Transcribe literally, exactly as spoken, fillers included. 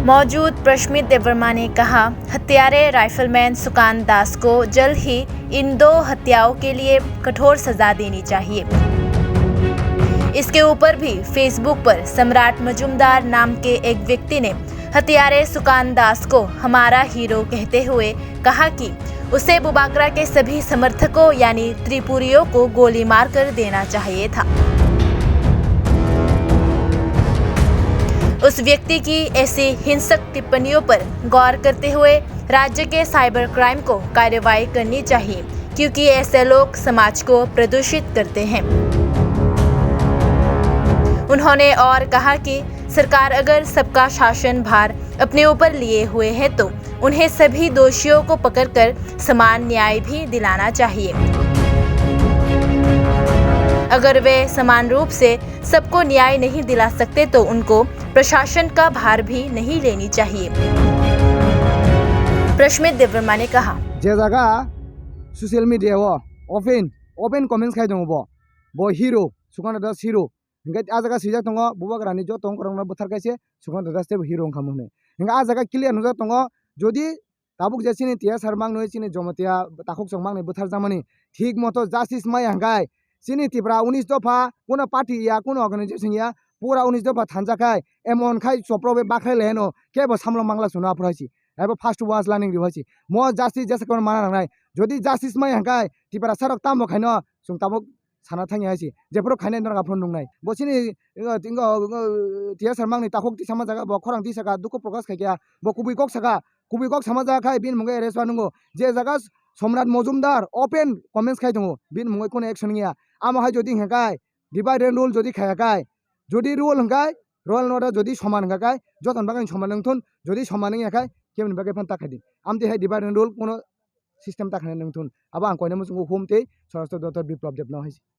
मौजूद प्रश्मित देवर्मा ने कहा, हत्यारे राइफलमैन सुकांत दास को जल्द ही इन दो हत्याओं के लिए कठोर सजा देनी चाहिए। इसके ऊपर भी Facebook पर सम्राट मजूमदार नाम के एक व्यक्ति ने हत्यारे सुकांत दास को हमारा हीरो कहते हुए कहा कि उसे बुबागरा के सभी समर्थकों यानी त्रिपुरियों को गोली मारकर देना चाहिए था। उस व्यक्ति की ऐसी हिंसक टिप्पणियों पर गौर करते हुए राज्य के साइबर क्राइम को कार्रवाई करनी चाहिए, क्योंकि ऐसे लोग समाज को प्रदूषित करते हैं। उन्होंने और कहा कि सरकार अगर सबका शासन भार अपने ऊपर लिए हुए है तो उन्हें सभी दोषियों को पकड़कर समान न्याय भी दिलाना चाहिए। अगर वे समान रूप से सबको न्याय नहीं दिला सकते तो उनको प्रशासन का भार भी नहीं लेनी चाहिए। प्रश्मित देवर्मा ने कहा, Je jaga social media o open, open comments khai tongo bo, bo hero, Sukanta Das hero. Hinkhe a jaga swijak tongo, bubagrani joto wngkorokno bwtharkhe se Sukanta Das teibo hero wngkha mwnwi. Hinkhe a jaga clear nukjak tongo, jodi tabuk je chini T S R mangnwi chini Jamatia takhuk chwng mangnwi bwtharjakmani thik moto justice maya hinkhe chini Tripura unis dopha kuno party ya, kuno organization ya, pura unis dopha thanjakhai, emon khai chopro bai bakhlai laino, kebo samlo mangla chwngno aphuru hai si. Abo first watch learning rw hai si. Mo justice jesa kono mana nangnai. Jodi justice maya hinkhe Tripura sarok tamo khaino chwng tabuk sana thangya hai si. Jephuru khainai norok aphuru nungnai. Bo chini, uh, tingo, uh, T S R mangni takhuk tisama jaga bo khorang tisaka dukhu prokash khaikha. Bo kubui kok saka, kubui kok sama jaga khai bini mungwi arrest wa nungo. Je jaga Somrat Mojumdar open comments khai tongo. Bini mungwi kono action ya. Amo hai jodi hinkhe divide and rule jodi khaya khai, jodi rule hinkhe, rule and order jodi soman hinkhe, joton bagwi soman wngthun, jodi soman wngya khai, keboni bagwi phano ta khaidi. Amtwi hai divide and rule kono system ta khainai wngthun. Abo ang koinai muchungo hum tei Swarashtra Doptor Biplab Deb no hai se.